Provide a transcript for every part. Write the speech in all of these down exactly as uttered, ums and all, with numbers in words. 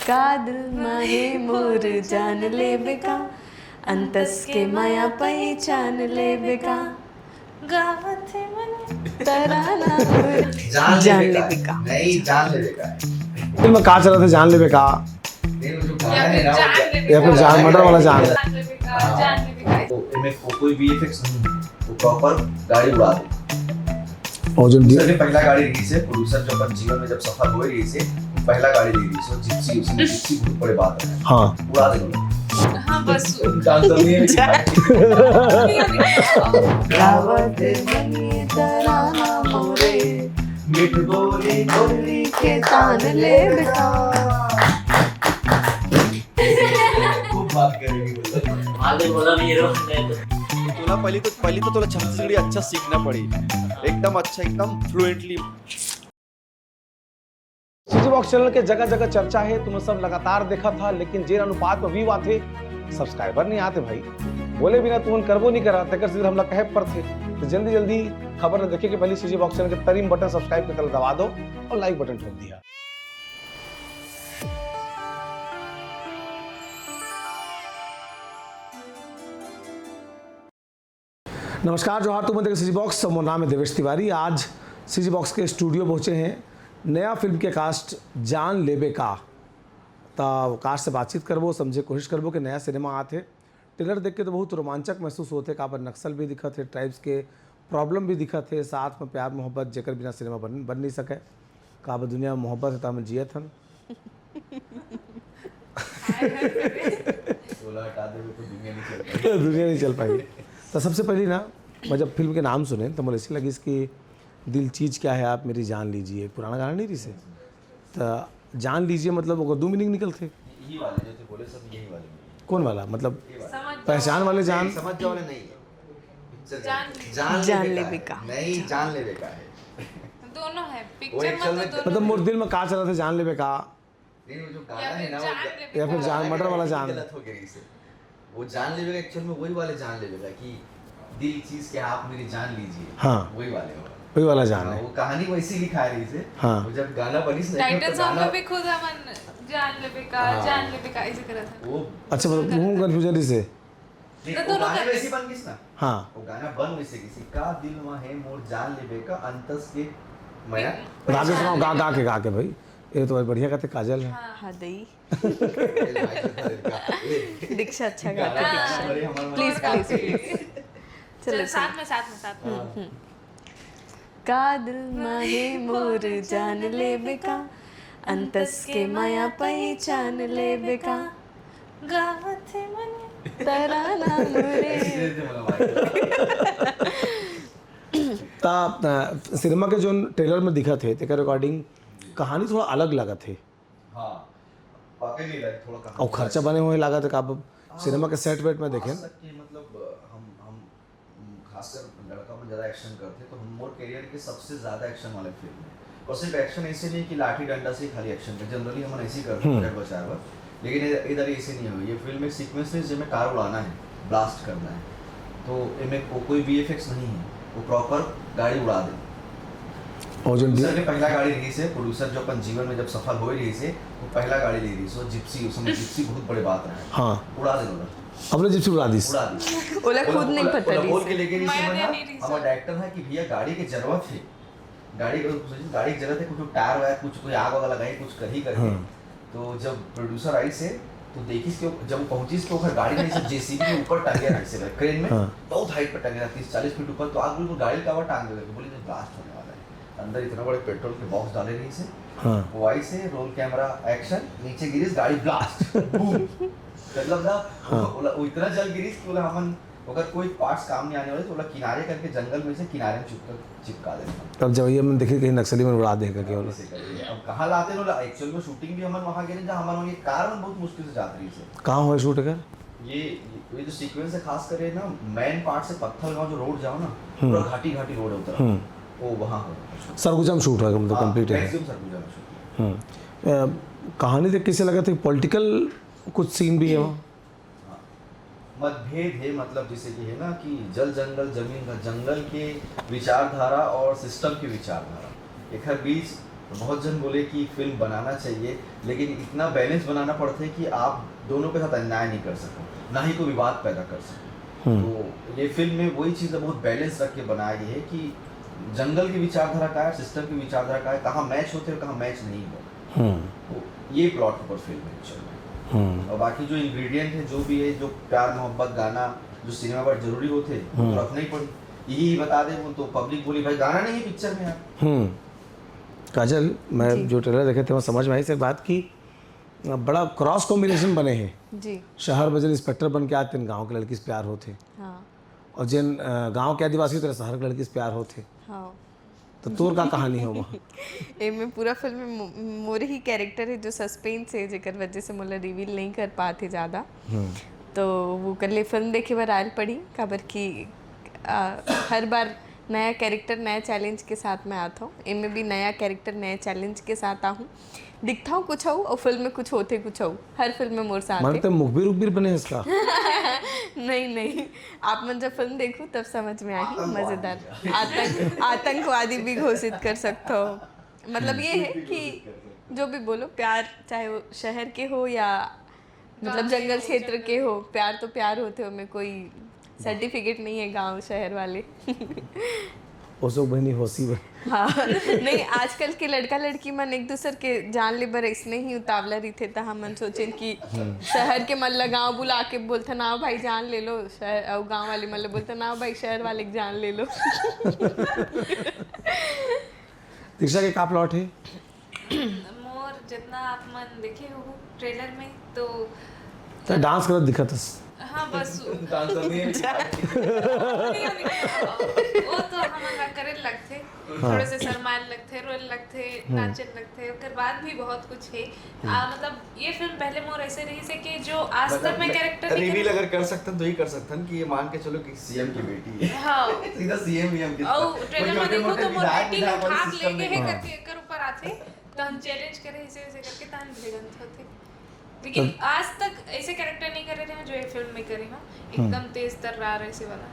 का दिल मा हे मोर जान लेबे का, अंतस के माया पहिचान लेबे का। गावत हे मन तराना मोर जान जान लेबे लेबे का। का। नहीं, जान लेबे का। फिल्म का चलत हे, जान लेबे का? नहीं, वो जो गाना है ना, वो या फिर जान, मर्डर वाला जान। जान लेबे का, जान लेबे का। वो, इनमें को-, कोई वीएफएक्स नहीं है, वो प्रॉपर गाड़ी उड़ा दे। और जो producer के पहला गाड़ी रिलीज है, producer जो अपन जीवन में जब सफल होए रिलीज है, वो पहला गाड़ी रिलीज हो, जिप्सी, उसमें जिप्सी बहुत बड़े बात है। हाँ। उड़ा दे। हाँ, बस। जान तो नहीं है, लेकिन गावत बनिए तराना मोरे, मिठ बोली बोली के तान लेबे का। खूब बात करेगी बोलो। आगे बोला भी हीरो बन गए तो। तो तोला पहली तो, पहली तो तोला छत्तीसगढ़ी अच्छा सीखना पड़ी, एकदम अच्छा, एकदम फ्लुएंटली। सीजी बॉक्स चैनल के जगह जगह चर्चा है, तुमन सब लगातार देखत हा, लेकिन जेन अनुपात में व्यू आथे, सब्सक्राइबर नहीं आते भाई। बोले बिना तुमन करबो नहीं करा, तेकर सेती हमला कहे पड़थे। तो जल्दी जल्दी खबर ल देखे के पहली सीजी बॉक्स चैनल के तरिम बटन सब्सक्राइब के तले दबा दो और लाइक बटन ठोक दिया। नमस्कार, जोहार, तुमन देखे सीजी बॉक्स, मोर नाम है देवेश तिवारी। आज सीजी बॉक्स के स्टूडियो पहुँचे हैं नया फिल्म के कास्ट जान लेबे का। त कास्ट से बातचीत करबो, समझे कोशिश करबो कि नया सिनेमा आत हे। ट्रेलर देख के तो बहुत रोमांचक महसूस होथे, काबर नक्सल भी दिखत हे, ट्राइब्स के प्रॉब्लम भी दिखत हे, साथ में प्यार मोहब्बत, जेकर बिना सिनेमा बन, बन नहीं सके। काबर दुनिया में मोहब्बत हे, त हम जियत हन। ओला हटा देबे तो दुनिया नहीं चल पाही। दुनिया नहीं चल पाही। तो सबसे पहली ना, मैं जब फिल्म के नाम सुने, तो मुझे ऐसे लगी कि दिल चीज क्या है, आप मेरी जान लीजिए, पुराना गाना नहीं रहिसे? तो जान लीजिए, मतलब, ओकर दू मीनिंग निकलथे। यही वाले जो थे बोले सब, यही वाले मीनिंग। कौन वाला? मतलब, ये वाला। समझ पहचान जाओ। वाले जान? नहीं, समझ जाओ वाले नहीं है। पिक्चर जान का। जान जान लेबे लेबे का। का। नहीं, जान लेबे का है। दोनों है। वो पिक्चर में actual तो में दोनों मतलब, है। मोर दिल में का चलत हे, जान लेबे का। नहीं, वो जो गाना या है फिर ना, वो जान गा-, लेबे या फिर का। जान, मर्डर वाला जान। गलत हो गया इसे। वो जान लेबे का, actual में वही वाले जान लेबे का कि दिल चीज के आप मेरी जान लीजिए। हाँ। वही वाले हो। वही वाला जान हाँ, है। वो कहानी वैसी लिखा है इसे। हाँ। वो जब गाना बनिस नहीं टाइटल तो सॉन्ग गाना में भी खुद हमन जान लेबे का, हाँ। जान लेबे का, ऐसे करत हे। वो अच्छा, मतलब, मुंह कन्फ्यूजन इसे। नहीं, तो वो दोनों गाने का वैसे बन गिस ना। हाँ। वो गाना बन वैसे गिस, का दिल मा हे मोर जान लेबे का, अंतस के मया। गा के सुनाओ, गा, गा के, गा के भाई। ये तो भाई बढ़िया गाथे, काजल है। हाँ। हाँ, दई। दीक्षा अच्छा गाथे, गाना दीक्षा। बड़े हमारे प्लीज, प्लीज, प्लीज। चलो, चल, साथ चलो। में, साथ में, साथ में। हम्म, हम्म। का दिल मा हे मोर जान लेबे का, अंतस के माया पहिचान लेबे का। गावत हे मन तराना मोरे। ऐसे दे दे मला माइक। ता, अ, सिनेमा के जोन ट्रेलर में दिखत हे, तेकर according कहानी थोड़ा अलग लगत हे। हाँ, वाकई में अलग, थोड़ा कहानी और खर्चा अलग। बने हुए लागत हे का, अब हाँ, सिनेमा के सेट वेट में देखें। आज तक के मतलब, हम, हम, हम खासकर लड़का मन ज्यादा एक्शन करथे, तो हम मोर करियर के सबसे ज्यादा एक्शन वाले फिल्म है। और सिर्फ एक्शन ऐसे नहीं कि लाठी डंडा से ही खाली एक्शन कर, जनरली हमन ऐसे ही करथे, हम्म। झगड़ बचाए बर। लेकिन इधर, इधर ऐसे नहीं होय। ये फिल्म एक सीक्वेंस है जिसमें कार उड़ाना है, ब्लास्ट करना है, तो इनमें को-, कोई वीएफएक्स नहीं है, वो प्रॉपर गाड़ी उड़ा दे। और जो प्रोड्यूसर के पहला गाड़ी रहिस हे, प्रोड्यूसर जो अपन जीवन में जब सफल होए रहिस हे, वो पहला गाड़ी ले रहिस हे, वो जिप्सी, उस समय जिप्सी बहुत बड़े बात रहा है। हाँ। उड़ा दे ओला। अपने जिप्सी उड़ा दिस। उड़ा दिस। ओला खुद नहीं पता रहिस हे। बोल के लेके रहिस हे, मर्डर नहीं रहिस हे। हमारा डायरेक्टर है कि भैया गाड़ी की जरूरत है, गाड़ी, गाड़ी की जरूरत है, कुछ टायर वायर, कुछ कोई आग वाग लगाई, कुछ करी करके। हाँ। तो जब प्रोड्यूसर आइस हे, तो देखिस कि वो, जब वो पहुंचिस तो ओकर गाड़ी में से जेसीबी के ऊपर टंगे रहिस हे, क्रेन में, हाँ। बहुत हाइट पर टंगे रहिस, तीस चालीस फीट ऊपर, तो आग बिल्कुल गाड़ी का आवाज टांग देवे, बोले, "जो ब्लास्ट होने वाला है।" अंदर इतना बड़े पेट्रोल के बॉक्स डाले रहिस हे, हाँ। वो आइस हे, रोल कैमरा, एक्शन, नीचे गिरिस, गाड़ी ब्लास्ट, बूम। मतलब ना, हाँ। वो, वो इतना जल गिरिस कि बोला, हमन ओकर कोई पार्ट्स काम नहीं आने वाले, तो ओला किनारे करके जंगल में से किनारे में चिपका, चिपका देना। तब जब ये मन देखे कहीं नक्सली मन उड़ा दे करके हाँ, बोला। ऐसे करके। अब कहाँ लाते हैं ओला? एक्चुअल में शूटिंग भी हमन वहाँ गए, जहाँ हमारे वहाँ ये कार में बहुत मुश्किल से जात रहिस हे। कहाँ होय शूट कर? ये, ये जो सीक्वेंस है, खास कर ये ना, मैन पार्ट से पत्थलगांव जो रोड जाओ ना, हम्म। पूरा घाटी, घाटी रोड है उधर। हम्म। वो वहाँ होय। सरगुजा में शूट होय, मतलब, हाँ, कंप्लीट है। मैक्सिमम सरगुजा में शूट होय। हम्म। अ, कहानी देख कैसे लगा था? पॉलिटिकल कुछ सीन भी है वहाँ? हाँ। मतभेद है, मतलब, जैसे कि है ना कि जल जंगल जमीन का, जंगल के विचारधारा और सिस्टम की विचारधारा, एकर बीच बहुत जन बोले कि फिल्म बनाना चाहिए, लेकिन इतना बैलेंस बनाना पड़ता है कि आप दोनों के साथ अन्याय नहीं कर सको, ना ही कोई विवाद पैदा कर सको। हम्म। तो ये फिल्म में वही चीज़ बहुत बैलेंस रख के बनाया गया है कि जंगल की विचारधारा का है, सिस्टम की विचारधारा का है, कहाँ मैच होते हैं और कहाँ मैच नहीं होते। हम्म। तो ये प्लॉट पर फिल्म है एक्चुअल में। हम्म। और बाकी जो इंग्रेडिएंट है, जो भी है, जो प्यार मोहब्बत गाना जो सिनेमा पर जरूरी होते हैं, वो हम्म। तो रखना ही पड़े। यही बता दे वो तो पब्लिक बोली, भाई गाना नहीं है पिक्चर में यार। हम्म। काजल, मैं जी। जो ट्रेलर देखे थे, वो समझ में आई से बात की, बड़ा क्रॉस कॉम्बिनेशन बने हैं। जी। शहर में जेन इंस्पेक्टर बन के आते हैं, गाँव के लड़की से प्यार होते। हाँ। और जेन अ, गाँव के आदिवासी होते, शहर के लड़की से प्यार होते। हाँ। तो तोर का कहानी हो वहाँ? एमे पूरा फिल्म में मो- मोर ही कैरेक्टर है जो सस्पेंस है, जेकर वजह से मोला रिवील नहीं कर पाते ज़्यादा। हम्म। तो वो कर ले फिल्म देखे बर आयल पड़ी, काबर कि आ, हर बार नया कैरेक्टर नया चैलेंज के साथ में आता हूँ। एमे भी नया कैरेक्टर नया चैलेंज के साथ आहूँ। दिखता हूँ कुछ हूँ और फिल्म में कुछ होते कुछ हूँ। हर फिल्म में मोर साथ माने है। तो मुखबिर उखबिर बने इसका? नहीं नहीं, आप मन जब फिल्म देखू तब समझ में आही। मजेदार आतंक आतंकवादी भी घोषित कर सकता हो। मतलब ये है कि जो भी बोलो, प्यार चाहे वो शहर के हो या मतलब जंगल क्षेत्र के हो, प्यार तो प्यार होते हो। में कोई सर्टिफिकेट नहीं है गांव शहर वाले। ओसो बनी होसी बन। हाँ। नहीं, आजकल के लड़का लड़की मन एक दूसर के जान ले बर इसने ही उतावला रहिथे, त हमन सोचेन कि शहर के मन ल गांव बुला के बोलथे ना भाई जान ले लो, शहर अउ गांव वाले मन ल बोलथे ना भाई शहर वाले के जान ले लो। दीक्षा के का प्लॉट है? मोर जितना आप मन देखे हो ट्रेलर में तो तो डांस करत दिखत हस। हाँ बस डांसर नहीं है। नहीं, नहीं, वो तो हम करे लगथे, थोड़े से शर्माए लगथे, रोए लगथे, नाचे लगथे, ओकर बाद भी बहुत कुछ है। आ, मतलब ये फिल्म पहले मोर ऐसे रही से कि जो आज तक मैं कैरेक्टर नहीं रिवील करे- अगर कर सकते हैं तो ये कर सकते हैं कि ये मान के चलो कि सीएम की बेटी है। हाँ। सीधा सीएम वीएम की और तरह। ट्रेलर वो में छोटे देखो मोटे तो मोर विधायक बेटी विधायक लोग वाले हाथ सिस्टम लेके में है नहीं करके एकर ऊपर आथे, तहन चैलेंज करे ऐसे ऐसे करके तहन भिड़ंत होथे। लेकिन आज तक ऐसे कैरेक्टर नहीं करे रहे हैं जो ये फिल्म में करे हैं, एकदम तेज तर्रार ऐसे वाला।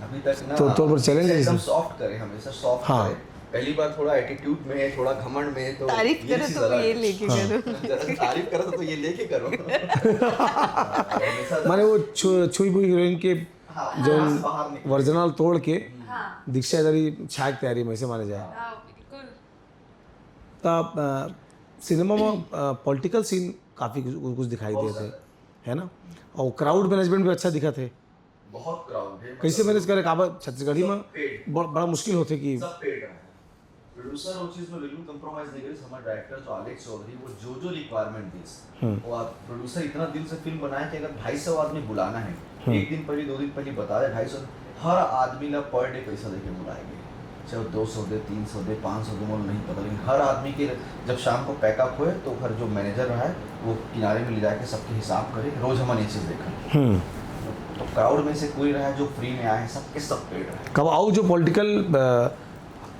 अभी तक ना तो तोर पर चैलेंज है एकदम इसमें? सॉफ्ट करे, हमेशा सॉफ्ट हाँ। करे। पहली बार थोड़ा एटीट्यूड में है, थोड़ा घमंड में है, तो तारीफ ये करे चीज़ तो अलग ये है। लेके हाँ। करो। जरा तारीफ करो तो ये लेके करो। हमेशा माने वो छु, छुई बुई हीरोइन के हाँ, जो वहाँ से बाहर निकल। ओरिजिनल तोड़ के हाँ दीक्षा इधर ही छाया के तैयारी में से माने जाए। हाँ बिल्कुल। तो सिनेमा में पॉलिटिकल सीन काफी कुछ, कुछ दिखाई बहुत देते सारा। है ना, और क्राउड मैनेजमेंट भी अच्छा दिखा थे। बहुत क्राउड है, कैसे मतलब, मैनेज करे? काबर छत्तीसगढ़ी में सब पेड। बड़, बड़ा मुश्किल होते कि सब पेड रहा है। प्रोड्यूसर वो चीज में बिल्कुल कॉम्प्रोमाइज नहीं करे। हमारा डायरेक्टर जो आलेख चौधरी, वो जो जो रिक्वायरमेंट दी, हम्म। वो आप प्रोड्यूसर इतना दिल से फिल्म बनाए कि अगर ढाई सौ आदमी बुलाना है, हम्म। एक दिन पहले, दो दिन पहले बता दे, ढाई सौ, हर आदमी ला पर डे पैसा देके बुलाएंगे, चाहे वो दो सौ दे, तीन सौ दे, पाँच सौ दे, मोला नहीं पता, लेकिन हर आदमी के जब शाम को पैकअप हुए तो हर जो मैनेजर रहा है वो किनारे में ले जाके सबके हिसाब करे। रोज हमन ये चीज देखा, हम्म। तो क्राउड में से कोई रहा जो फ्री में आए, सबके सब पेड रहे। कब आओ जो पॉलिटिकल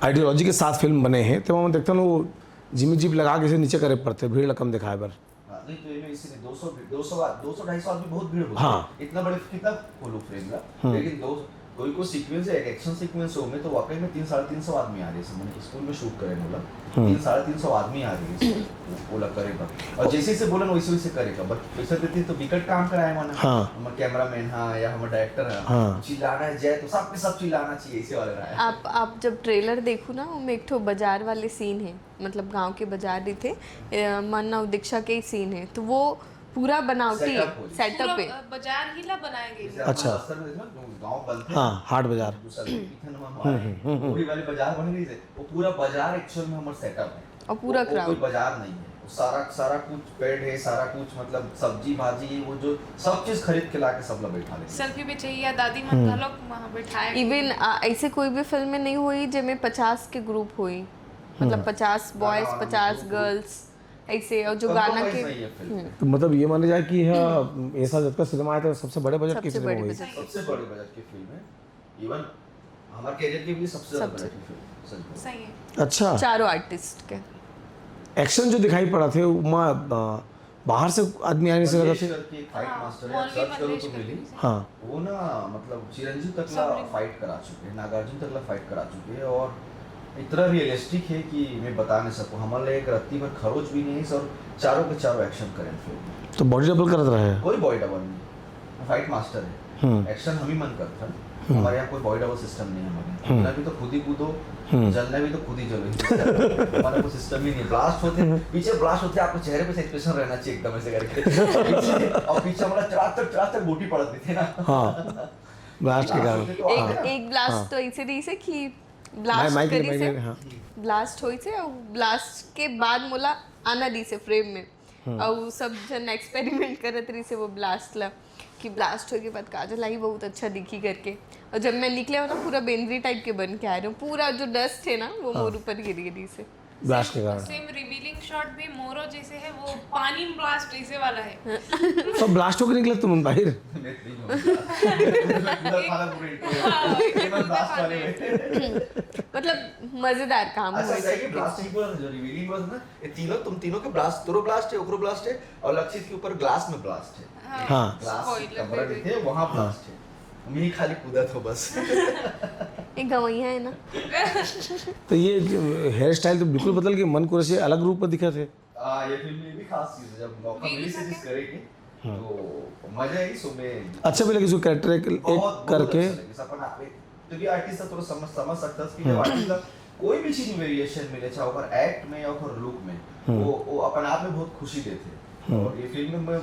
आइडियोलॉजी के साथ फिल्म बने हैं तो मैं देखता हूँ वो जिमी जीप लगा के इसे नीचे करे पड़ते, भीड़ रकम दिखाए बर। हाँ, नहीं तो ये इसीलिए दो सौ, दो सौ, दो सौ ढाई सौ आदमी बहुत भीड़ होती हाँ। है। इतना बड़े कितना खोलो फ्रेम का, हम्म। लेकिन दो कोई कोई सीक्वेंस है, एक एक्शन सीक्वेंस हो में तो वाकई में तीन, साढ़े तीन सौ आदमी आ रहे हैं। मैंने स्कूल में शूट करे बोला, हम्म। तीन, साढ़े तीन सौ आदमी आ रहे हैं इसमें, वो बोला करेगा। और जैसे जैसे बोला वैसे वैसे करेगा, बट पैसा देते तो बिकट काम कराए माना। हाँ। हमारा कैमरामैन हाँ या हमारा डायरेक्टर है, हाँ। चिल्लाना है जाए तो सबके सब चिल्लाना चाहिए, ऐसे वाला रहा है। आप आप जब ट्रेलर देखू ना, उनमें एक ठो बाजार वाले सीन है, मतलब गांव के बाजार रहिथे, अ, मन अउ दीक्षा के सीन है, तो वो पूरा बनावटी Setup हो। सेटअप पूरा है। अ, बाजार ही ला बनाए गए। जैसे अच्छा। आपको बस्तर में देखना, जो गाँव बनते हाँ, हाट बाजार। दूसरा जो पीथन में हमारे वही वाले बाजार बन गई थे, वो पूरा बाजार एक्चुअल में हमारा सेटअप है। और पूरा वो- वो कोई क्राउड। बाजार नहीं है, वो सारा सारा कुछ पेड है, सारा कुछ मतलब सब्जी भाजी है, वो जो सब चीज खरीद के लाके सब लोग बैठा लेते हैं। सेल्फी भी चाहिए, दादी मन घलोक वहाँ बैठाए। इवन ऐसे कोई भी फिल्म में नहीं हुई जेमे पचास के ग्रुप हुई, मतलब पचास बॉयज, हाँ, पचास वो- गर्ल्स, ऐसे। और जो गाना Compromise के नहीं है फिल्म में। तो मतलब ये माने जाए कि यह ऐसा जब का सिनेमा आया था सबसे बड़े बजट की सबसे फिल्म बड़े हुई। बजट। सबसे बड़े बजट की फिल्म है। इवन हमारे कैरियर के लिए सबसे ज्यादा सबसे। बजट की फिल्म, सच में। सही है। अच्छा, चारों आर्टिस्ट के। एक्शन जो दिखाई पड़ा थे वहाँ, अ, बाहर से आदमी आने से लगा परदेश थे। करके एक फाइट हाँ, मास्टर है, मौलवी सर्च करो परदेश तो करके मिली। किसी- हाँ, वो ना मतलब चिरंजीव तक ला सबरी- फाइट करा चुके हैं, नागार्जुन तक ला फाइट करा चुके हैं। और इतना रियलिस्टिक है कि मैं बता नहीं सकूँ। हमारे लिए एक रत्ती भर खरोच भी नहीं है और चारों के चारों एक्शन करें फिल्म में। तो बॉडी डबल करत रहे हैं। कोई बॉडी डबल नहीं, फाइट मास्टर है। हम्म। एक्शन हम ही मन करता है। हमारे यहाँ कोई बॉडी डबल सिस्टम नहीं है। हमारे यहाँ हम्म। जलना भी तो खुद ही कूदो, हम्म। जलना भी तो खुद ही जलो। हमारे को सिस्टम ही नहीं। ब्लास्ट होते हैं, पीछे ब्लास्ट होते हैं, आपके चेहरे पे एक्सप्रेशन रहना चाहिए एकदम ऐसे करके। पीछे, और पीछे हमारा चढ़ाते चढ़ाते बूटी पड़त भी थे ना। हाँ, ब्लास्ट के कारण। होते तो एक हाँ। एक ब्लास्ट हाँ। तो ऐसे रही से कि माइक- ब्लास्ट माइक ले, करी माइक से ले, हाँ। ब्लास्ट होई से और ब्लास्ट के बाद मोला आना रही से फ्रेम में। और सब जन एक्सपेरिमेंट करत रही से वो ब्लास्ट ला कि ब्लास्ट होए के बाद काजल आई बहुत अच्छा दिखी करके। और जब मैं निकले हो ना, पूरा बेंद्री टाइप के बन के आ रहे हूँ, पूरा जो डस्ट है ना वो मोर ऊपर गिर गई से। ब्लास्ट के कारण। सेम रिवीलिंग शॉट भी मोरो जैसे है, वो पानी में ब्लास्ट ऐसे वाला है। तो ब्लास्ट होकर निकले तुम बाहर। मैं नहीं हूँ। पूरा खाना पूरे इंटरव्यू। केवल ब्लास्ट वाले में। मतलब मजेदार काम अच्छा, हुआ सही है, ब्लास्ट ही बोला था, जो रिवीलिंग हुआ था ना, ये तीनों, तुम तीनों के ब्लास्ट, तेरो ब्लास्ट है, ओकरो ब्लास्ट है, और लक्षित के ऊपर ग्लास में ब्लास्ट है। हाँ। ग्लास Spoiler कमरा दे देते हैं, वहाँ ब्लास्ट है। हम यही खाली कूदा था बस। एक गवैया है ना। तो ये हेयर स्टाइल तो बिल्कुल बदल के मन कुरैशी अलग रूप में दिखा थे। आ, ये फिल्म में भी खास चीज है, जब मौका वील मिली से खाते जिस करेगी तो मजा ही सुबह। अच्छा भी लगे, उसको कैरेक्टर एक, एक बहुत बहुत करके। अच्छा लगे। सब अपन आप एक, क्योंकि आर्टिस्ट तो थोड़ा समझ समझ सकता है कि जब आर्टिस्ट का कोई भी चीज में वेरिएशन मिले, चाहे ओकर एक्ट में या ओकर लुक में, वो वो अपन आप में बहुत खुशी देते हैं। और ये फिल्म में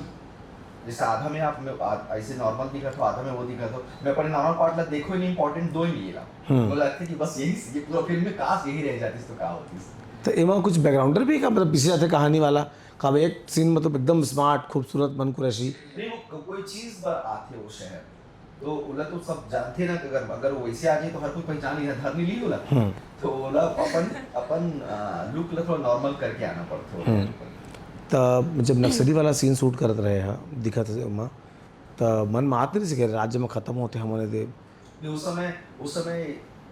जैसे आधा में आप में आ- ऐसे नॉर्मल दिखा था, आधा में वो दिखा था। मैं अपने नॉर्मल पार्ट ला देखो ही नहीं, इंपॉर्टेंट दो ही नहीं ला। मुझे लगता है कि बस यही, ये पूरा फिल्म में काश यही रह जाती तो क्या होती। तो एमा कुछ बैकग्राउंडर भी का, मतलब पीछे जाते कहानी वाला का, एक सीन मतलब एकदम स्मार्ट, खूबसूरत, मन कुरैशी। नहीं, वो को- कोई चीज पर आते वो शहर, तो ओला तो सब जानते ना कि अगर अगर वो वैसे आ जाए तो हर कोई पहचान लिया, धरनी ली होला। तो ओला अपन अपन लुक ला थोड़ा नॉर्मल करके आना पड़ता है। तो जब नक्सली वाला सीन शूट करत रहे हैं, दिखत रहे एमा, तो मन में आत नहीं सके राज्य में खत्म होते हमने दे। नहीं, उस समय उस समय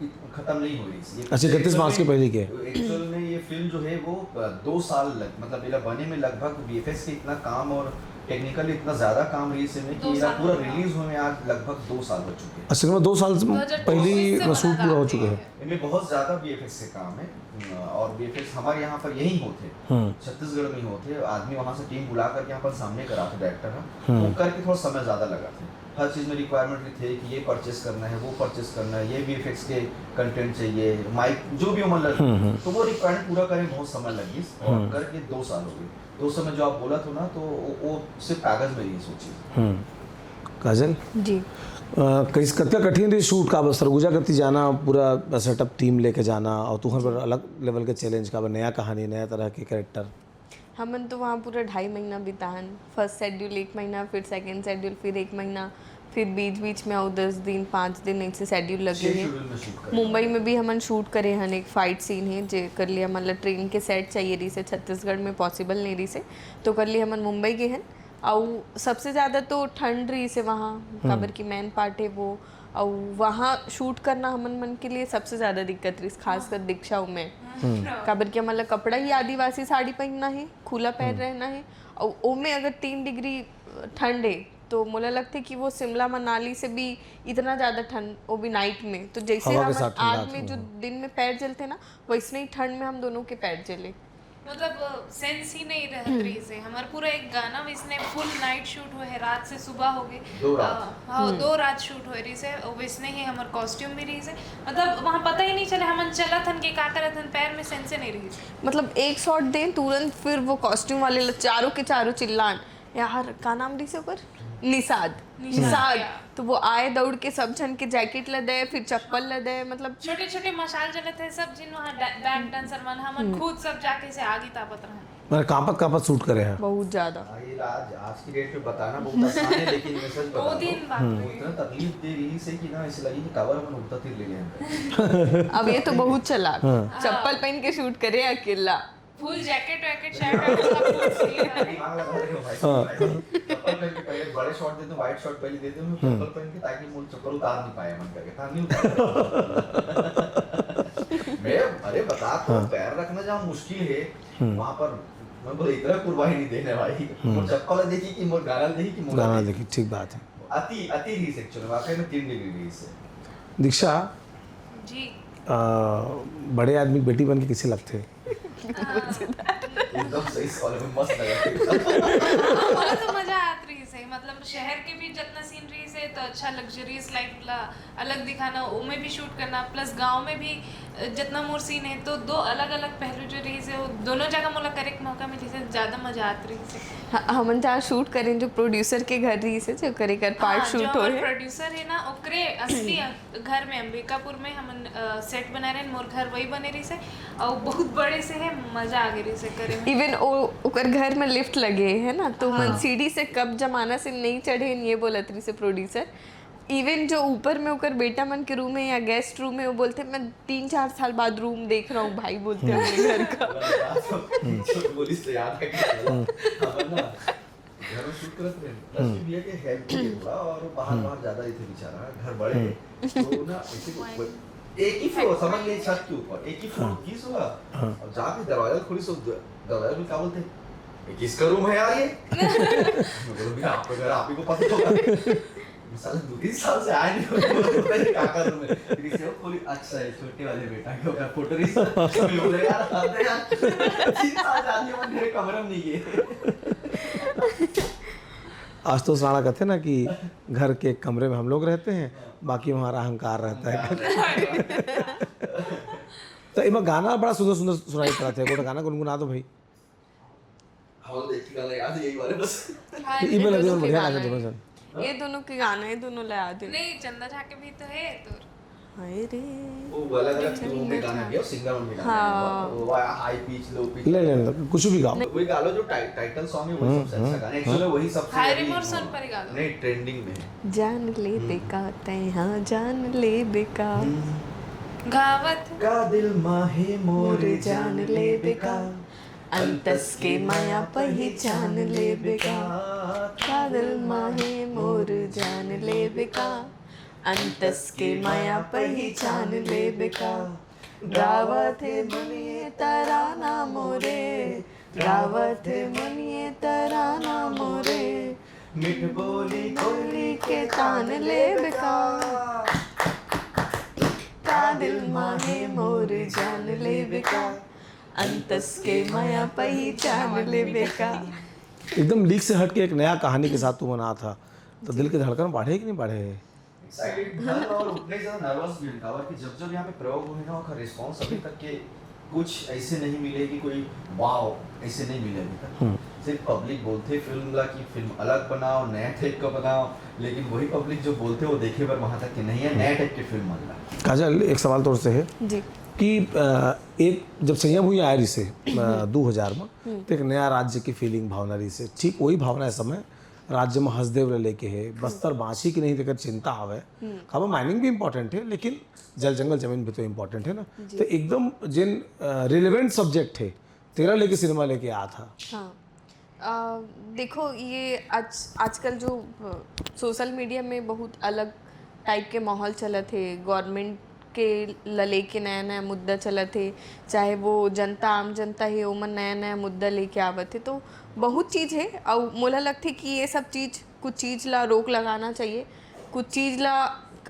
इत- खत्म नहीं हो रही थी। ये अच्छा, इकतीस मार्च के पहले के? एक्चुअल में ये फिल्म जो है वो अ, दो साल लग, मतलब मेरा बने में लगभग वीएफएक्स के इतना काम और टेक्निकल इतना ज्यादा काम रही इसमें कि दो मेरा साल पूरा हो गया। रिलीज होने में आज लगभग दो साल हो चुके हैं। अच्छा, मैं दो साल से दो हज़ार चौबीस पहले से ही शूट बना पूरा हो था चुका ये। है। इनमें बहुत ज्यादा वीएफएक्स से काम है। अ, और वीएफएक्स हमारे यहाँ पर यहीं होते, हम्म। छत्तीसगढ़ में ही होते। आदमी वहाँ से टीम बुला करके यहाँ पर सामने कराते डायरेक्टर ना, हम्म। वो करके थोड़ा समय ज्यादा लगा था। हर चीज में रिक्वायरमेंट भी थे कि ये परचेस करना है, वो परचेस करना है, ये वीएफएक्स के कंटेंट चाहिए, माइक, जो भी हो मतलब, हम्म, हम्म। तो वो रिक्वायरमेंट पूरा करें बहुत समय लगी और हम्म। करके दो साल हो गए। तो उस समय जो आप बोला था ना, तो वो, वो सिर्फ कागज में नहीं सोची। हम्म। काजल, जी। अ, कैस कतका कठिन रही शूट का, बस सरगुजा करती जाना, पूरा सेटअप टीम लेके जाना, और तुहर पर अलग लेवल के चैलेंज का, नया कहानी, नया तरह के कैरेक्टर। हमन तो वहाँ पूरा ढाई महीना बितान। फर्स्ट शेड्यूल एक महीना, फिर सेकंड शेड्यूल फिर एक महीना, फिर बीच बीच में और दस दिन, पाँच दिन ऐसे शेड्यूल लगे छह हैं। शेड्यूल में शूट करें। मुंबई में भी हमन शूट करे हन एक फाइट सीन है, जे कर लिया मतलब ट्रेन के सेट चाहिए रही से, छत्तीसगढ़ में पॉसिबल नहीं रही से, तो कर लिया हमन मुंबई गए हन। और सबसे ज़्यादा तो ठंड रही से वहाँ, काबर की मेन पार्ट है वो। और वहाँ शूट करना हमन मन के लिए सबसे ज़्यादा दिक्कत रही, खासकर दीक्षा में। काबर कि हमन ला कपड़ा ही आदिवासी साड़ी पहनना है, खुला पैर रहना है, और ओमे अगर तीन डिग्री ठंड है तो मोला लगथे कि वो शिमला मनाली से भी इतना ज्यादा ठंड, वो भी नाइट में। तो जैसे हवा के हम साथ ठंडा आग में था, जो हाँ। दिन में पैर जलते ना, वैसने ही ठंड में हम दोनों के पैर जले। मतलब सेंस ही नहीं रहत रही से। हमार पूरा एक गाना वैसने फुल नाइट शूट हुए है, रात से सुबह हो गई। दो रात। अ, हाँ, दो रात शूट हुए रही से, वैसने ही हमार कॉस्ट्यूम भी रही से। मतलब वहाँ पता ही नहीं चले हमन चलत हन के का करत हन, पैर में सेंसे नहीं रही से। मतलब एक शॉट दें तुरंत, फिर वो कॉस्ट्यूम वाले ल-, चारों के चारों चिल्लान, "यार का नाम रही से ओकर, निषाद, निषाद।" तो वो आए दौड़ के सब झन के जैकेट ल दे, फिर चप्पल ल दे, मतलब छोटे छोटे मशाल जलत है, सब जिन वहाँ डा-, बैक डांसर मन, हमन खुद सब जाके से आगी तापत रहन। मैंने कांपत कांपत शूट करे हैं। बहुत ज्यादा। हाँ, ये आज आज की डेट में बताना बहुत आसान है, लेकिन मैं सच बता दो दूं, दिन बात वो हुई। इतना तकलीफ दे रही से कि ना ऐसे लगी कि काबर अपन उड़ता तीर ले लें। अब ये तो बहुत चलाक, हाँ। चप्पल पहन के शूट करे अकेला। फुल जैकेट वैकेट शर्ट वैकेट सब फुल सिले है। दिमाग लगा रहे हो भाई। चप्पल पहन के पहले बड़े शॉट दे दो, वाइड शॉट पहले दे दो, मैं चप्पल पहन के, ताकि मुझे चप्पल उतार नहीं पाए मन करके, था नहीं उतार। मैं अरे बता तो पैर रखना जहाँ मुश्किल है, वहाँ पर मैं बोले इतना कुर्बानी नहीं देने भाई। मोर चप्पल देखी कि मोर गाना देखी कि मोर गाना देखी, ठीक बात है। अति अति रीस एक्चुअली वाकई में तीन डिग्री रीस है। दीक्षा, जी। अ, बड़े आदमी के बेटी बन के कइसे लगथे? एकदम सही सवाल है, मस्त लगा। बहुत मजा आत रहिस हे, मतलब शहर के भी जितना सीन रहिस हे तो अच्छा लग्जरियस लाइफ ला अलग दिखाना, ओमे भी शूट करना, प्लस गांव में भी अ, जितना मोर सीन है तो दो अलग अलग पहलू जो रहिस हे वो दोनों जगह मोला करे के मौका मिलिस हे, ज्यादा मजा आत रहिस हे। ह- हमन जहाँ शूट करें, जो प्रोड्यूसर के घर रहिस हे, जो करे कर पार्ट हाँ, जो शूट हो हमार है। प्रोड्यूसर है ना, ओकरे असली अ, घर में, अंबिकापुर में हमन सेट बनाए रहे, मोर घर वही बने रहिस हे, और बहुत बड़े से है, मजा आ गए रहिस हे करे में। इवन ओ ओकर घर में लिफ्ट लगे है ना, तो मन सीढ़ी से कब जमाना से नहीं चढ़े, ये बोलत रहिस हे प्रोड्यूसर। इवन जो ऊपर में ओकर बेटा मन के रूम है या गेस्ट रूम है, वो बोलते, "मैं तीन चार साल बाद रूम देख रहा हूँ भाई," बोलते हैं अपने घर का। बोलिस तो याद है कि अपन ना घर में शूट करत रहे, रश्मि भैया के हेल्प के थोड़ा, और बाहर बाहर ज्यादा ही थे बेचारा, घर बड़े हैं। तो ना ऐसे को- एक ही फ्लोर, समझ लिए, छत के ऊपर एक ही फ्लोर की सुबह। अब जाके दरवाजा खोली, सब द- दरवाजा भी क्या बोलते हैं, "ये किसका रूम है यार ये?" मैं बोला, "भैया, आपका घर आप ही को पता होगा।" साला दो तीन साल से आया नहीं, पता नहीं क्या कर रहा हूँ मैं। फिर इसे वो खोली, "अच्छा है, छोटे वाले बेटा के ऊपर फोटो नहीं।" मैं बोला, "यार, हद है यार, तीन साल से आदमी अपन मेरे कमरे में नहीं गए।" आशुतोष राणा कहते हैं ना कि घर के एक कमरे में हम लोग रहते हैं, बाकी हमारा अहंकार रहता है। तो इमा गाना बड़ा सुंदर सुंदर सुनाई पड़त हे, गोटा गाना गुनगुना दो भाई। हम लोग एक ही गाना याद है, यही वाले बस। हाँ, ये वाला भी दोनों बढ़िया के गाना गाना दोनों है। जन। ये दोनों के गाना है, दोनों ला याद है। नहीं, चंदा झा के भी तो है तो। हाय रे। वो अलग अलग ट्यून में गाना है, सिंगर उनके गाने हाँ। हैं। वो हाई पिच, लो पिच। ले ले ले, कुछ भी गाओ। वही गा लो जो टाइ- टाइटल सॉन्ग है, वही सबसे अच्छा गाना। एक्चुअली वही सबसे हाय अभी रे मोर सोनपरी गा लो। नहीं, ट्रेंडिंग में है। जान ले बेका तै, हाँ जान ले बेका। गावत का दिल माहे मोरे जान ले बेका। अंतस के माया पहिचान ले बेका। का दिल माहे मोर जान ले बेका। अंतस के माया पहिचान ले बेका। गावत हे मन ये तराना मोरे, गावत हे मन ये तराना मोरे। मीठ बोली कोयली के तान ले बेका। का दिल माहे मोर जान ले बेका। अंतस के माया पहिचान ले बेका। एकदम लीक से हट के एक नया कहानी के साथ तुमन आत हा, तो दिल के धड़कन बढ़े कि नहीं बढ़े? एक्साइटेड भी था और उतने ज्यादा नर्वस भी था, और कि जब जब यहाँ पे प्रयोग हुए ना, उसका रिस्पॉन्स अभी तक के कुछ ऐसे नहीं मिले कि कोई वाओ, ऐसे नहीं मिले अभी तक। सिर्फ पब्लिक बोलते फिल्म ला कि फिल्म अलग बनाओ, नया टाइप का बनाओ, लेकिन वही पब्लिक जो बोलते वो देखे पर वहां तक के नहीं है, नया टाइप की फिल्म बन रहा है। काजल, एक सवाल तोर से है जी। कि अ, एक जब सैया भुइयां आए रहिसे दो हजार में, तो एक नया राज्य की फीलिंग, भावना रहिसे। ठीक वही भावना इस समय राज्य में हसदेव ले लेके है, बस्तर बांची की नहीं, तेकर चिंता हवे। काबर माइनिंग भी इंपॉर्टेंट है, लेकिन जल जंगल जमीन भी तो इंपॉर्टेंट है ना। तो एकदम जिन रिलेवेंट सब्जेक्ट है, तेरा लेके सिनेमा लेके आ था। हाँ। अ, देखो, ये आज आजकल जो सोशल मीडिया में बहुत अलग टाइप के माहौल चलत हे, गवर्नमेंट के ल लेके नया नया मुद्दा चलत हे, चाहे वो जनता, आम जनता हे, ओमन नया नया मुद्दा लेके आवत हे, तो बहुत चीज़ हे। और मोला लगथे कि ये सब चीज़, कुछ चीज़ ला रोक लगाना चाहिए, कुछ चीज़ ला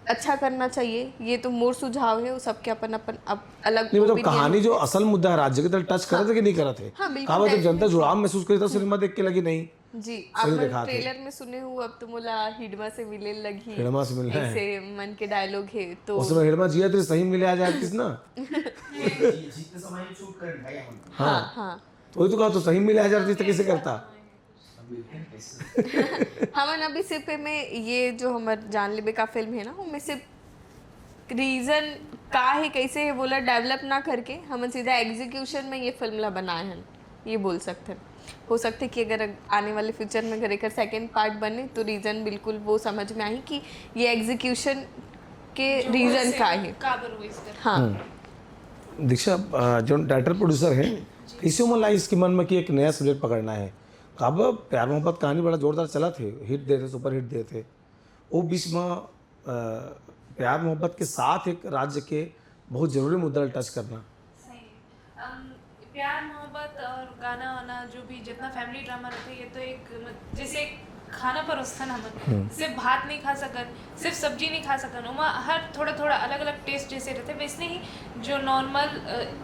अच्छा करना चाहिए। ये तो मोर सुझाव हे, वो सबके अपन अपन अप, अलग नहीं, मतलब opinion कहानी हे। जो असल मुद्दा है राज्य के, तो टच करत है कि नहीं करत है? हाँ, बिल्कुल, कहा, मतलब जनता definitely। जुड़ाव महसूस करे तो सिनेमा देख के लगी नहीं। जी, सही आप देखा थे। ट्रेलर में सुने हो, अब तो मोला हिड़मा से मिले लगही। हिड़मा से मिले। ऐसे मन के डायलॉग हे तो उस समय हिड़मा जिया तेरे सही मिले आ जातीस ना। जी- जीते समय शूट कर भाई हम। हाँ, हाँ। तो वही तो कहा, तो सही मिले आ जातीस तो कैसे करता? हम मिलते हैं कैसे? हमन अभी सिर्फ में ये जो हमर जान लेबे का फिल्म हे ना, ओमे सिर्फ रीजन का हे, कैसे हे, वोला डेवलप ना करके हमन सीधा एग्जीक्यूशन में ये फिल्म ला बनाए हन, ये बोल सकते हैं। हो सकते कि अगर आने वाले फ्यूचर में अगर एकर सेकंड पार्ट बने तो रीजन बिल्कुल वो समझ में आही कि ये एग्जीक्यूशन के रीजन का हे। काबर वो इसका हाँ। दीक्षा, अ, जो डायरेक्टर प्रोड्यूसर है, कैसे ओमन लाइस के मन में कि एक नया सब्जेक्ट पकड़ना है? काबर प्यार मोहब्बत कहानी बड़ा जोरदार चलत हे, हिट देत हे, सुपर हिट देत हे। वो बीच में, अ, प्यार मोहब्बत के साथ एक राज्य के बहुत जरूरी मुद्दा टच करना। सही। अम, प्यार मोहब्बत और गाना वाना जो भी जितना फैमिली ड्रामा रहता है, ये तो एक मत- जैसे एक खाना परोसथन हमन, सिर्फ भात नहीं खा सकन, सिर्फ सब्जी नहीं खा सकन, ओमा हर थोड़ा थोड़ा अलग अलग टेस्ट जैसे रहते, वैसने ही जो नॉर्मल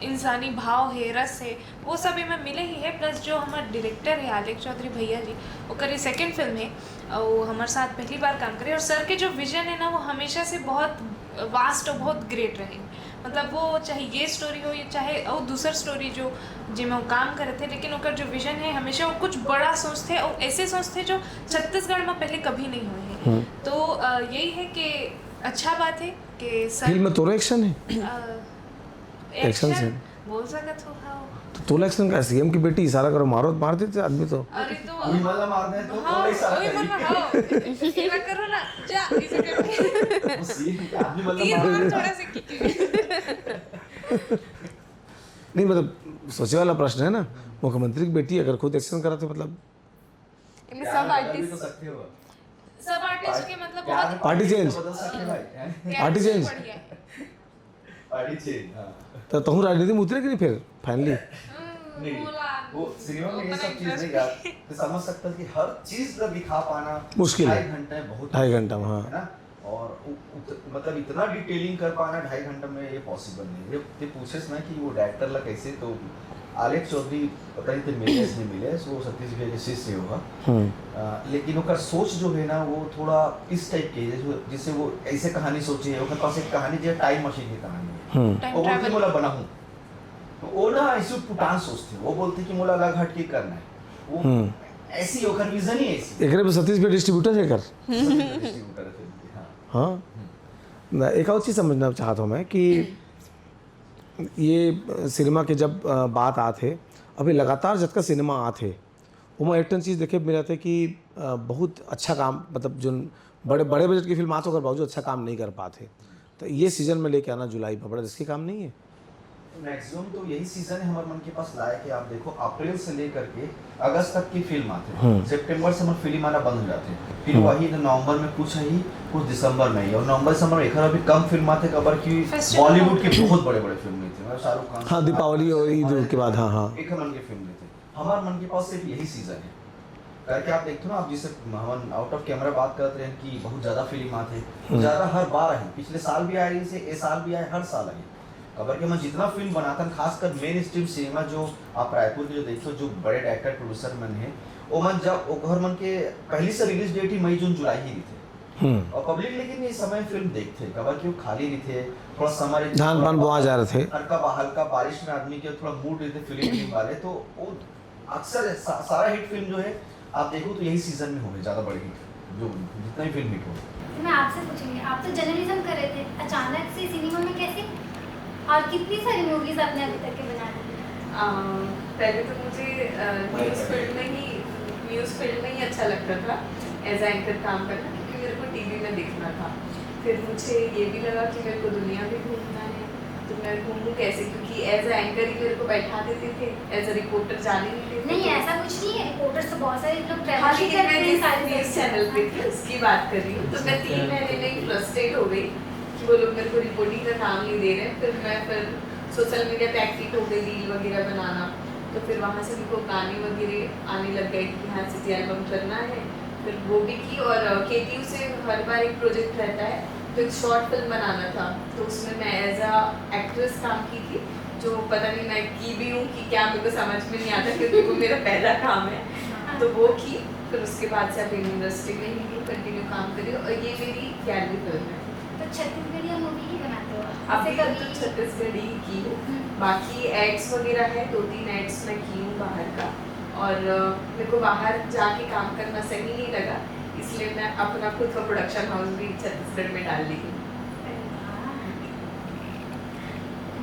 इंसानी भाव है, रस है, वो सब एमा मिले ही है। प्लस जो हमार डायरेक्टर है आलेख चौधरी भैया जी, ओकर ये सेकंड फिल्म है और हमारे साथ पहली बार काम करे, और सर के जो विजन है ना, वो हमेशा से बहुत वास्ट और बहुत ग्रेट रहे। मतलब वो चाहे ये स्टोरी हो या चाहे और दूसर स्टोरी जो जेमे वो काम करत हे, लेकिन ओकर जो विजन है हमेशा वो कुछ बड़ा सोचते और ऐसे सोचते जो छत्तीसगढ़ में पहले कभी नहीं हुए हैं। तो अ, यही है कि अच्छा बात है कि सर फिल्म में तोरो एक्शन है? एक्शन से बोल सकत हो। हाँ। तो तोला एक्शन का? सीएम की बेटी इशारा करो, मारो तो मार देते आदमी तो। अरे तो कोई वाला मार दे तो हाँ, कोई सारा वही बोल रहा, हाँ। इशारा करो ना, जा, इसे करके। वो सीएम के आदमी वाला तीन मार बार दे। थोड़ा सा किक। नहीं, मतलब सोचे वाला प्रश्न है ना, मुख्यमंत्री की बेटी अगर खुद एक्शन करा तो मतलब इनमें क्या सब बदल भी तो आर्टिस्ट सकते हो। सब आर्टिस्ट के मतलब क्या बहुत पार्टी चेंज। बदल सकते हो भाई, हैं? Party change. बढ़िया है। पार्टी चेंज, हाँ। तो तहूँ राजनीति में उतरे कि नहीं फिर फाइनली? हम्म, नहीं, बोला। वो सिनेमा में ये सब चीज नहीं यार, तो समझ सकता कि हर चीज का दिखा पाना मुश्किल है। ढाई घंटे बहुत ढाई घंटा में, हाँ। है ना? और उ-, उत-, मतलब इतना डिटेलिंग कर पाना ढाई घंटे में ये पॉसिबल नहीं। ये, ये पूछेस ना कि वो डायरेक्टर ला कैसे, तो आलेख चौधरी पता नहीं थे मिले इसने मिले, सो सतीश भैया के शिष्य होगा। हम्म। अ, लेकिन ओकर सोच जो है ना, वो थोड़ा इस टाइप के है, जैसे, जैसे वो ऐसे कहानी सोचे है, ओकर पास एक कहानी जो टाइम मशीन की कहानी है। हम्म। टाइम वो बोलते ट्रैवल। बोला बनाऊं, तो वो ना ऐसे पुटान सोचते, वो बोलते कि मोला अलग हट के करना है। वो हम्म। ऐसी ओकर विजन ही ऐसी। एकरे पे सतीश भैया डिस्ट्रीब्यूटर है कर। सतीश भैया डिस्ट्रीब्यूटर है फिल्म के, हाँ। हाँ। ना, एक और चीज समझना चाहता हूँ मैं कि ये सिनेमा के जब, अ, बात आत हे, अभी लगातार जतका सिनेमा आत हे, ओमा एक ठन चीज देखे मिलत हे कि, अ, बहुत अच्छा काम, मतलब, जोन बड़े, बड़े बजट की फिल्म आत हे, ओकर बावजूद अच्छा काम नहीं कर पात हे। तो ये सीजन में लेके आना जुलाई में बड़ा रिस्की काम नहीं है? मैक्सिमम तो यही सीजन है हमारे मन के पास लाए कि आप देखो, अप्रैल से लेकर के अगस्त तक की फिल्म आते हैं। हम्म। सितंबर से हमारे फिल्म आना बंद हो जाते हैं। फिर हम्म। वही तो नवंबर में कुछ है ही, कुछ दिसंबर में ही, और नवंबर से हमारे एक अभी कम फिल्म आते, खबर की फेस्टिवल बॉलीवुड के होते हैं। बहुत बड़े-बड़े फिल्म नहीं थे, मतलब शाहरुख खान हाँ, से दीपावली और ईद के बाद, हाँ, हाँ। एक मन के फिल्म नहीं थे। हमारे मन के पास सिर्फ यही सीजन है। करके आप देखते हो ना, आप जिससे हम आउट ऑफ कैमरा बात करते हैं कि बहुत ज्यादा फिल्म आते हैं, हम्म। ज्यादा हर बार आई, पिछले साल भी आई, इसे, ए साल भी आए, हर साल आई। खबर के मैं जितना फिल्म बनाता, खासकर मेन स्ट्रीम सिनेमा जो आप रायपुर के जो देखो, जो बड़े डायरेक्टर प्रोड्यूसर मन है, वो मन जब ओकर मन के पहली से रिलीज डेट ही मई जून जुलाई ही रहिथे। हम्म। और पब्लिक लेकिन ये समय फिल्म देखते, खबर क्यों खाली रहिथे, थोड़ा समर धान पान बोआ जा रहे थे। हल्का बा-, हल्का बारिश में आदमी के थोड़ा मूड रहते फिल्म विल्म वाले, तो वो अक्सर सा-, सारा हिट फिल्म जो है आप देखो तो यही सीजन में होंगे ज्यादा बड़े हिट, जो जितना ही फिल्म हिट हो। तो मैं आपसे पूछूंगी, आप तो जर्नलिज्म कर रहे थे, अचानक से सिनेमा में कैसे? और कितनी सारी मूवीज आपने अभी तक के बना दी? अ, पहले तो मुझे, अ, न्यूज़ फील्ड में ही, न्यूज़ फील्ड में ही अच्छा लगता था एज एंकर काम करना, क्योंकि मेरे को टीवी में दिखना था। फिर मुझे ये भी लगा कि मेरे को दुनिया भी घूमना है, तो मैं घूमूँ कैसे, क्योंकि एज एंकर ही मेरे को बैठा देते थे, एज अ रिपोर्टर जाने नहीं देते नहीं, थे। ऐसा कुछ नहीं है, रिपोर्टर्स तो बहुत सारे लोग हाँ, ट्रैवल भी लेकिन करते मैं हैं जिस सारी न्यूज़ जगह। चैनल पे थी, उसकी बात कर रही हूँ। तो मैं तीन महीने में ही फ्रस्ट्रेट हो गई कि वो लोग मेरे को रिपोर्टिंग का काम नहीं दे रहे। फिर मैं, फिर सोशल मीडिया पे एक्टिव हो गई, रील वगैरह बनाना। तो फिर वहाँ से मेरे को गाने वगैरह आने लग गए कि हाँ, सिटी एल्बम करना है। फिर वो भी की, और केटीयू से हर बार एक प्रोजेक्ट रहता है, तो एक शॉर्ट फिल्म बनाना था, तो उसमें मैं एज अ एक्ट्रेस काम की थी, जो पता नहीं मैं की भी हूँ कि क्या, मेरे को समझ में नहीं आता, क्योंकि वो मेरा पहला काम है। तो वो की, फिर उसके बाद से अभी इंडस्ट्री में ही कंटिन्यू काम कर रही हूँ, और ये मेरी ग्यारहवीं फिल्म है। तो छत्तीसगढ़िया मूवी ही बनाते हो आप? अभी जैसे तक तो कभी छत्तीसगढ़ी ही की हूँ। हम्म। बाकी एड्स वगैरह है, दो तीन एड्स मैं की हूँ बाहर का, और, अ, मेरे को बाहर जाके काम करना सही नहीं लगा, इसलिए मैं अपना खुद का प्रोडक्शन हाउस भी छत्तीसगढ़ में डाल ली हूँ। अरे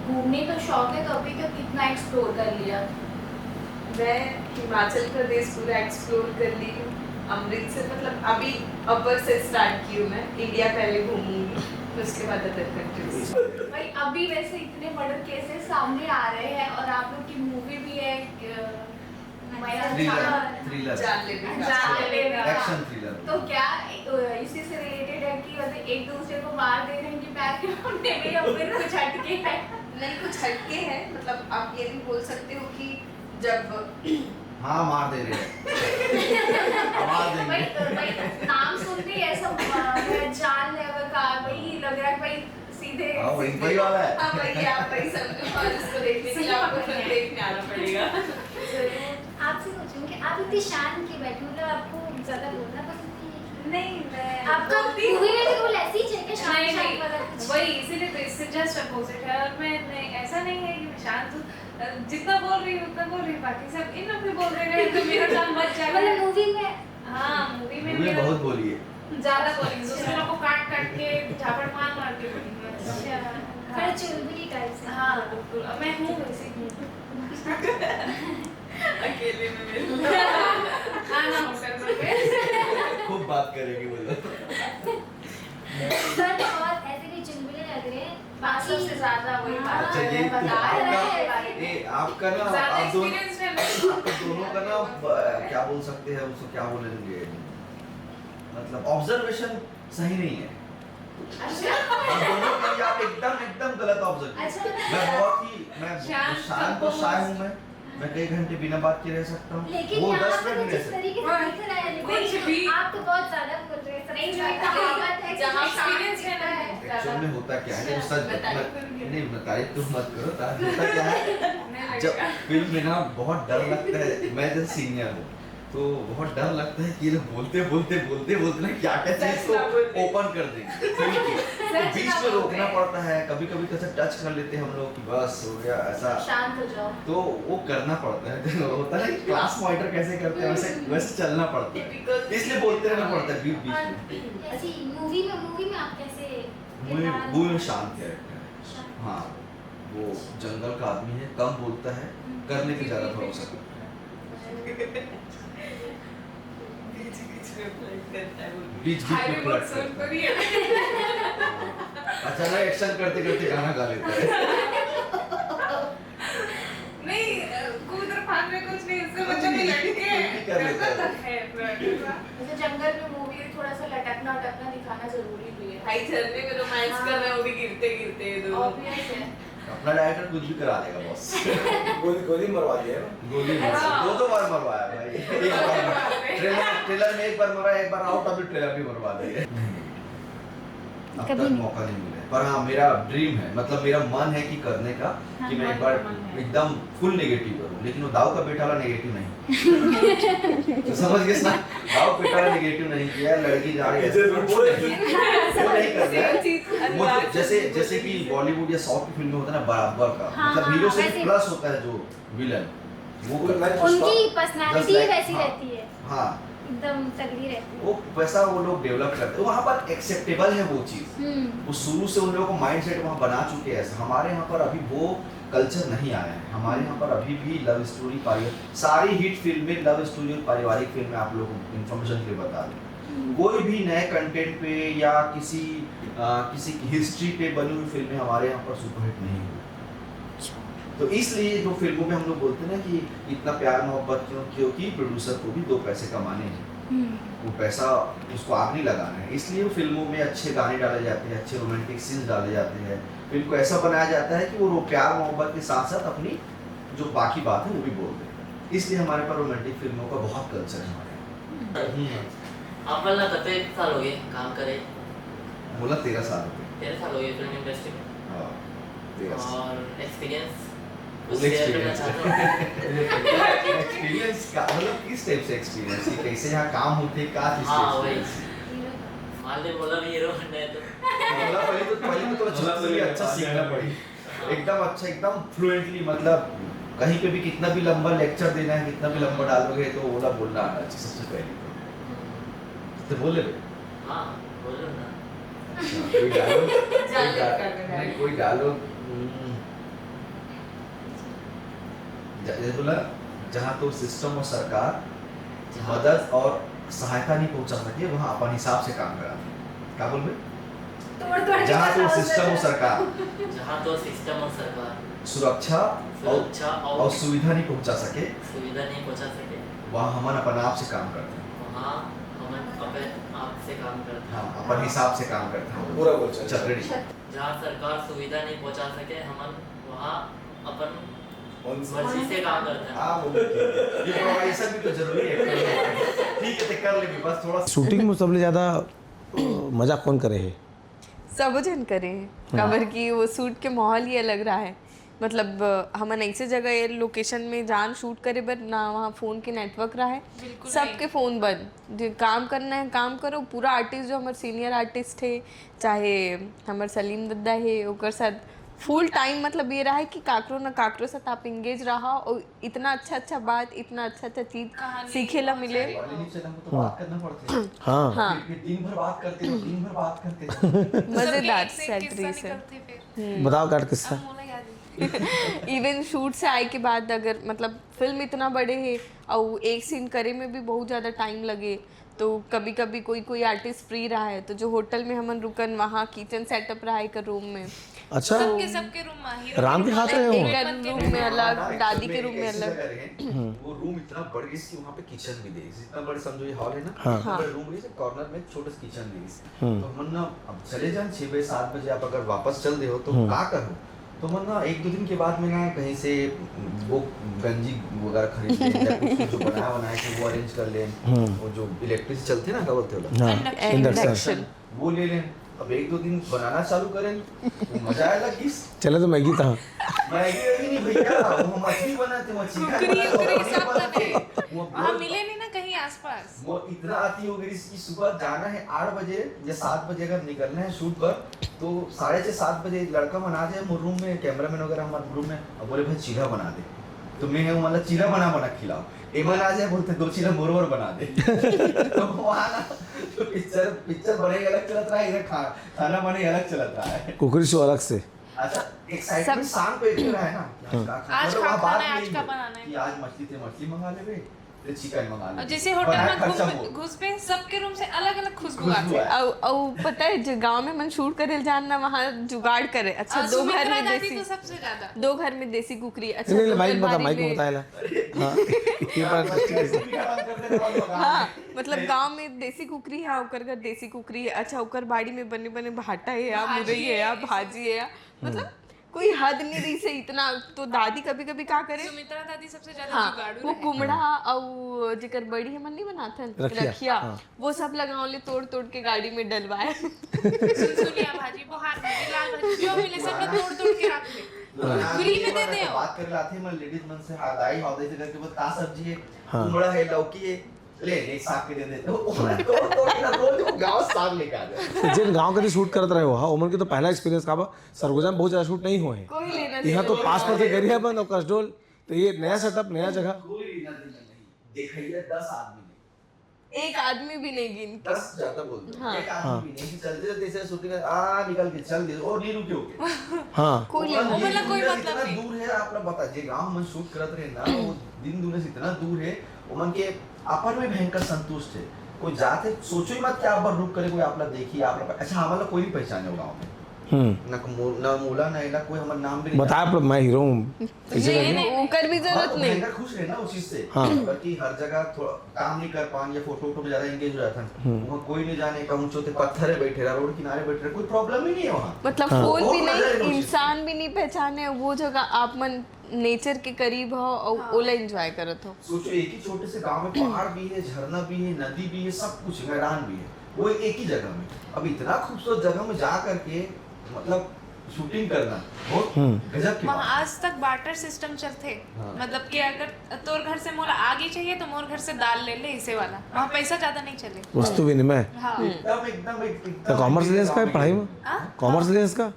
वाह। घूमने का शौक है, तो अभी तक कितना एक्सप्लोर कर लिया? मैं हिमाचल प्रदेश पूरा एक्सप्लोर कर ली हूँ। अमृतसर, मतलब, अभी अपर से स्टार्ट की हूँ मैं, इंडिया पहले घूमूंगी, फिर उसके बाद अदर कंट्रीज। भाई, अभी वैसे इतने मर्डर केसेस सामने आ रहे हैं और आप लोग की मूवी भी है, अ, थ्रिलर, थ्रिलर। जानलेवा। जानलेवा। Action thriller. तो क्या, अ, इसी से रिलेटेड है कि मतलब एक दूसरे को मार दे रहे हैं कि बैक के मामले में, या फिर कुछ हटके है? नहीं, कुछ हटके है। मतलब, आप ये भी बोल सकते हो कि जब हाँ, मार दे रहे हैं। मार देंगे। भाई, अ, भाई, वही वाला है। आप आइए, आप वही समझो और इसको देखने के लिए आपको फिर देखने आना पड़ेगा। आपसे पूछूं कि आप इतनी शान की बैठी, मतलब आपको ज्यादा बोलना पसंद नहीं है? नहीं, मैं आपका बोलती हूँ। मूवी में भी रोल ऐसे ही चाहिए, शांत नहीं, शांत नहीं, वाला कुछ? वही, इसीलिए तो इससे जस्ट अपोजिट है। और मैं नहीं, ऐसा नहीं है कि मैं शांत हूँ, अ, जितना बोल रही हूँ उतना बोल रही हूँ, बाकी सब इन लोग भी बोल रहे हैं तो मेरा काम बच जाएगा। मतलब मूवी में हाँ, मूवी में मूवी मेरा बहुत बोली है। ज्यादा बोली, दूसरे लोग को काट काट के झापड़ मार मार के बोली। अच्छा, थोड़ा चुलबुली टाइप से। हाँ, बिल्कुल। अब मैं हूँ वैसे ही। अकेले में मिल खाना होटल में। खूब बात करेगी वो लोग। सर तो बहुत ऐसे भी चुलबुले लग रहे हैं। पाँच सौ से ज्यादा वही बात अच्छा, कर रहे ये हैं, बता रहे हैं आपका, आपके बारे में। ये आपका ना, ज्यादा आप दोनों, एक्सपीरियंस है मेरे आपका दोनों का ना, अ, क्या बोल सकते हैं उसको, क्या बोलेंगे, मतलब ऑब्जर्वेशन सही नहीं है। अच्छा। आप दोनों का, ये आप एकदम, एकदम गलत ऑब्जर्वेशन। अच्छा। मैं बहुत ही, मैं शांत, शांत और कंपोज। शाय हूँ मैं। मैं कई घंटे बिना बात के रह सकता हूँ, लेकिन वो यहाँ दस पे मिनट तो भी रह जिस सकता। तरीके से हाँ। दिख रहा है, कुछ भी। आप तो बहुत ज्यादा बोल रहे हैं, सब नहीं, कुछ नहीं, ज्यादा। कहावत है, जहाँ एक्सपीरियंस है ना, एक्चुअल में होता क्या है, अच्छा, सच बताइए। बता-, नहीं, मैं तारीफ तो मत करो, तारीफ होता क्या है, नहीं जब लगेगा। फिल्म में ना बहुत डर लगता है, मैं जैसे सीनियर हूँ तो बहुत डर लगता है कि ये लोग बोलते बोलते बोलते बोलते ना क्या क्या चीज सच को ना बोलते। ओपन कर देंगे फिल्म की। तो सच बीच ना में रोकना बोलते। पड़ता है, कभी कभी तो ऐसा टच कर लेते हैं हम लोग कि बस हो गया ऐसा, शांत हो जाओ। तो वो करना पड़ता है। तो होता है ना कि क्लास मॉनिटर कैसे करते हैं, वैसे वैसे चलना पड़ता है, Typical। इसलिए बोलते रहना पड़ता है बीच बीच में। ऐसी मूवी में, मूवी में आप कैसे मूवी किरदार मूवी में निभाते शांत हैं? कैरेक्टर है। हाँ, वो जंगल का आदमी है, कम बोलता है, करने पे ज्यादा भरोसा करता है। बीच बीच में फ्लर्ट करता है वो। बीच बीच में हाईवे फ्लर्ट बहुत सुन करता तो है। नहीं है। अचानक एक्शन करते करते गाना गा लेता है। नहीं, अ, कूद रहा, फांद रहे, कुछ नहीं, उससे कुछ मतलब नहीं, लटके कुछ नहीं कर लेता है। करता तो है, फ्लर्ट करता। जैसे जंगल में मूवी है, थोड़ा सा लटकना उटकना दिखाना जरूरी भी है। भाई झरने में रोमांस कर रहे हैं, वो भी गिरते गिरते ये दोनों। ऑब्वियस है। अपना डायरेक्टर कुछ भी करा देगा बॉस। गोली गोली मरवा दिया है ना। गोली मारा, दो दो बार मरवाया भाई। एक बार ट्रेलर ट्रेलर में एक बार मरा, एक बार आउट, अभी ट्रेलर भी मरवा दिया। अब कभी तक नहीं। मौका नहीं मिला है। पर हाँ, मेरा ड्रीम है, मतलब मेरा मन है कि करने का, हाँ, कि मैं मन एक बार तो मन है। एकदम फुल नेगेटिव करूँ, लेकिन वो दाऊ का बेटा वाला नेगेटिव नहीं। तो समझ गए ना, दाऊ बेटा वाला नेगेटिव नहीं किया, लड़की जा रही है। इधर भी बोल रहे वो नहीं करना है। चीज मुझे जैसे जैसे कि बॉलीवुड या साउथ की फिल्म में होता है ना बराबर का, हाँ, मतलब हाँ, हीरो से वैसे। प्लस होता है जो विलन, वो वो करना मैं है। उनकी Just पर्सनालिटी like, वैसी हाँ, रहती है, हाँ, एकदम तगड़ी रहती है। वो वैसा वो लोग डेवलप करते हैं, वहाँ पर एक्सेप्टेबल है वो चीज़। हम्म। वो शुरू से उन लोगों का माइंडसेट वहाँ बना चुके हैं ऐसा। हमारे यहाँ पर अभी वो कल्चर नहीं आया है। हमारे यहाँ पर अभी भी लव स्टोरी, पारिवारिक, सारी हिट फिल्में लव स्टोरी और पारिवारिक फिल्में, आप लोगों को इन्फॉर्मेशन के लिए बता दूँ, कोई भी नए कंटेंट पे या किसी अ, किसी की हिस्ट्री पे बनी हुई फिल्में हमारे यहाँ पर सुपरहिट नहीं हुई। तो इसलिए जो फिल्मों में हम लोग बोलते हैं ना कि इतना प्यार मोहब्बत क्यों, क्योंकि प्रोड्यूसर को भी दो पैसे कमाने हैं, हम्म। वो पैसा, उसको आग नहीं लगाना है, इसलिए वो फिल्मों में अच्छे गाने डाले जाते हैं, अच्छे रोमांटिक सीन्स डाले जाते हैं, फिल्म को ऐसा बनाया जाता है कि वो रो- प्यार मोहब्बत के साथ साथ अपनी जो बाकी बात है वो भी बोल दे। इसलिए हमारे पास रोमांटिक फिल्मों का बहुत कल्चर है हमारे यहाँ। आपल्याला कते साल हो गए काम करे? बोला तेरह साल हो गए। तेरह साल हो गए फिल्म इंडस्ट्री में। हाँ, तेरह साल। और एक्सपीरियंस फुल कुछ शेयर करना एक्सपीरियंस। चाहते हो? एक्सपीरियंस का मतलब किस टाइप से एक्सपीरियंस, कि कैसे यहाँ काम होते, क्या चीज हाँ, का वही। एक्सपीरियंस? मान ले बोला भी हीरो बनना है तो बोला पहले तो पहले तो थोड़ा चुटकी अच्छा सीखना पड़ी, एकदम अच्छा, एकदम फ्लुएंटली, मतलब कहीं पे भी कितना भी लंबा लेक्चर देना है, कितना भी लंबा डालोगे तो बोला बोलना आना चाहिए सबसे पहले तो। तो बोले बे? हाँ, बोलो ना। अच्छा, कोई डायलॉग? डायलॉग कर दो, नहीं, कोई डायलॉग। हम्म, ज- जैसे बोला, जहाँ तो सिस्टम और सरकार मदद और सहायता नहीं पहुंचा सके, वहाँ अपन हिसाब से काम करा। क्या बोल रहे? तोड़ तोड़ के जहाँ तो बताओ सिस्टम और जरा। सरकार जहाँ तो सिस्टम और सरकार सुरक्षा और, सुरक्षा और और सुविधा नहीं पहुंचा सके, सुविधा नहीं पहुँचा सके, वहाँ हमन अपन आप से काम करते हैं। वहाँ हम अपन आप से काम करते हाँ, हैं। अपन हिसाब से काम करते हैं। पूरा बोल सकते हैं। चतरड़ी। जहाँ सरकार सुविधा नहीं पहुँचा सके, हम वहाँ अपन कौन सा? मर्जी से काम करते हैं। हाँ, वो भी ठीक है। इम्प्रोवाइजेशन भी तो जरूरी है। ठीक है, तो कर लेंगे, बस थोड़ा शूटिंग में सबले ज्यादा अ, मजा कौन करे है? सब झन करे हे, काबर कि वो शूट के माहौल ही अलग रहा है। मतलब, अ, हमन ऐसे जगह ये लोकेशन में जान शूट करे बर ना, वहाँ फोन के नेटवर्क रहा है, सबके फोन बंद। जो काम करना है काम करो। पूरा आर्टिस्ट जो हमर सीनियर आर्टिस्ट है, चाहे हमर सलीम दद्दा है, ओकर साथ फुल टाइम, मतलब, ये रहा है कि काकरो ना काकरो साथ आप एंगेज रहा और इतना अच्छा अच्छा बात, इतना अच्छा अच्छा चीज सीखे ला मिले। वाले नीचे ना तो बात करना पड़ता है। हाँ। हाँ। फिर दिन भर बात करते हो, दिन भर बात करते हो। मजेदार एक से एक सेट किस्सा रही से। निकलते फिर। बताओ काट किस्सा। मोला याद नहीं। इवन शूट से आए के बाद अगर, मतलब, फिल्म इतना बड़े है और एक सीन करे में भी बहुत ज्यादा टाइम लगे, तो कभी कभी कोई कोई आर्टिस्ट फ्री रहा है, तो जो होटल में हमन रुकन, वहाँ किचन सेटअप रहा है एक रूम में। अच्छा। सबके सबके रूम में हीरो राम के हाथ रहे हो? एक रूम में अलग, दादी के रूम में अलग। वो रूम इतना बड़ गई कि वहाँ पे किचन भी दे, जितना बड़े समझो ये हॉल है ना, हाँ। इतना बड़े रूम में कॉर्नर में छोटा सा किचन दे। तो हमन ना अब चले जान छह बजे सात बजे, आप अगर वापस चल दे हो तो का करो? तो मन ना एक दो दिन के बाद में ना कहीं से वो गंजी वगैरह खरीद ले या कुछ कुछ जो बनाया बनाया कि वो अरेंज कर ले। वो जो इलेक्ट्रिक चलते ना, क्या बोलते हो? हाँ। Induction। इंडक्शन। इंडक्शन। वो ले लें। अब एक दो दिन बनाना चालू करें, वो मजा आएगा किस चले तो मैगी था। मैगी वैगी नहीं भैया, वो हम मछली बनाते, मछली का कुकरी, बनाते, कुकरी पनीर सब बनाते। बनाते। वो वहाँ बहुत मिले नहीं ना कहीं आसपास। वो इतना आती हो गई कि सुबह जाना है आठ बजे या सात बजे अगर निकलना है शूट पर, तो साढ़े छः सात बजे लड़का मन आ जाए मोर रूम में, कैमरामैन वगैरह हमारे रूम में, अब बोले, "भाई, चीला बना दे।" तो मैं हूँ, मतलब, "चीला बना, बना खिलाओ।" एमन आ जाए, बोलते, "दो चीला मोर और बना दे।" तो वहाँ ना, तो पिक्चर पिक्चर बने अलग चलत रहा है, इधर खा, खाना बने अलग चलत रहा है। कुकरी शो अलग से। अच्छा, एक्साइटमेंट शाम को एक रहा है ना कि आज का आज मतलब का वहाँ बात खाना है, आज नहीं का हुई बनाना है। कि आज मछली थे, मछली मंगा लेवे, तो चिकन मंगा और लेवे। जैसे होटल बनाए में खर्चा घूम वो। घुसबे, सबके रूम से अलग अलग खुशबू खुशबू आथे। आए। और, और पता है, जो गांव में मन शूट करे जान ना, वहाँ जुगाड़ करे। अच्छा, और दो घर सुमित्रा में दादी देसी, तो सबसे ज्यादा। दो घर में देसी कुकरी। अच्छा, नहीं, दो माइक घर बता, बारी माइक में में बताया ला। हाँ। ये बात ठीक है। हाँ, मतलब, गांव में देसी कुकरी है, ओकर घर देसी कुकरी है। अच्छा, ओकर बाड़ी में बने बने भाटा है या मुरई है या भाजी है या, मतलब, कोई हद नहीं रही से इतना। तो दादी कभी कभी का करे, सुमित्रा दादी सबसे ज्यादा हाँ, जुगाड़ू वो रहे। कुमड़ा और जेकर बड़ी हमन नहीं बनाथन रखिया, रखिया, हाँ। वो सब लगाव ले तोड़ तोड़ के गाड़ी में डलवाए। सुनसुनिया भाजी, बोहार भाजी, लाल भाजी, जो मिले सब लोग तोड़ तोड़ के रख ले। फ्री में दे दे। बात कर लाते हैं, मैं लेडीज मन से, "हाँ दाई, हाँ दाई" से करके बोल, "का सब्जी है?" हाँ। "कुमड़ा है, लौकी है।" "ले, ले, साग के दे दे।" तो वो तोड़ तोड़ के ना रोज वो गाँव साग लेके आ जाए। तो जिन गांव के शूट करत रहे हो, हाँ, ओमन के तो पहला एक्सपीरियंस का बा, सरगुजा में बहुत ज्यादा शूट नहीं हुए हैं। कोई लेना यहाँ तो पास पर से करिए अपन और कसडोल, तो ये नया सेटअप, नया जगह। कोई लेना देना नहीं। देखिए, दस आदमी नहीं, एक आदमी भी नहीं गिन। दस ज्यादा बोल दो, हाँ। एक आदमी भी नहीं। चलते चलते इसे शूटिंग, आ निकल के चल दे और नहीं रुके होके। हाँ। कोई ओमन लेना ओमन ला दिन कोई दुनिया से मतलब इतना नहीं। दूर है, आप लोग बता, जे गांव में शूट करत रहे ना, वो दिन दुनिया से इतना दूर है, ओमन के अपन में भयंकर संतुष्ट है। कोई जाते सोचो ही मत कि आप बार रुक करे, कोई आप लोग देखिए, आप लोग, अच्छा, हमारा कोई नहीं पहचाने वो गाँव में। हम्म। ना को-, मो-, ना मोला, ना एला, कोई हमारा नाम भी नहीं बताया, आप लोग, मैं हीरो हूँ। इसी नहीं, जगह नहीं, ओकर भी हाँ, जरूरत तो नहीं। भयंकर खुश रहे ना उस चीज से, हाँ। बल्कि हर जगह थोड़ा काम नहीं कर पान या फोटो वोटो में ज्यादा एंगेज हो जाता है। वहाँ कोई नहीं जाने, कहूँ चौथे पत्थर है बैठे रहा, रोड किनारे बैठे रहा, कोई प्रॉब्लम ही नहीं है वहाँ। मतलब, हाँ। फोन भी बहुत मजा नहीं, आएगा उस चीज इंसान भी नहीं पहचाने, वो जगह आप मन नेचर के करीब हो और ओला एंजॉय करत हो। सोचो, एक ही छोटे से गांव में पहाड़ भी है, झरना भी है, नदी भी है, सब कुछ है, मैदान भी है, वो एक ही जगह में। अब इतना खूबसूरत जगह में जा करके, मतलब, शूटिंग करना बहुत हम्म। गजब की बात वहाँ है। आज तक बार्टर सिस्टम चलते। हाँ। मतलब कि अगर तोर घर से मोला आगे चाहिए तो मोर घर से दाल ले ले, इसे वाला। वहाँ पैसा ज्यादा नहीं चले। वस्तु विनिमय। हाँ। एकदम एकदम एक- एकदम तो कॉमर्स लेंस का है पढ़ाई में? हाँ? कॉमर्स लेंस का?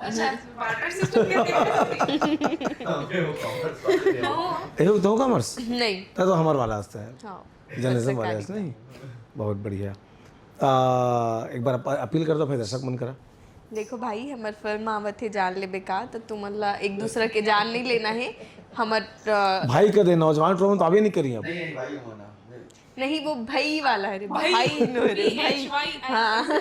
अच्छा, बार्टर सिस्टम क्या देखते हैं? हमें वो कॉमर्स वाले ने ओहो। ए, तो कॉमर्स? नहीं। तो, तो हमारे वाला हंसता है। हाँ। जर्नलिज्म वाले सरकारी। हंसते नहीं? बहुत बढ़िया। आ, एक बार अप-, अपील कर दो, फिर दर्शक मन करा। देखो भाई, हमर फिल्म आवत है जान लेबे का, तो तुमन ला एक दूसरा के जान नहीं लेना है। हमर, अ, भाई कह दे, नौजवान ट्रोल में तो अभी नहीं करिए अब। नहीं, नहीं, भाई, वो ना। नहीं, वो भाई वाला है रे, भाई, भाई नो रे, P H भाई। Y I। हाँ।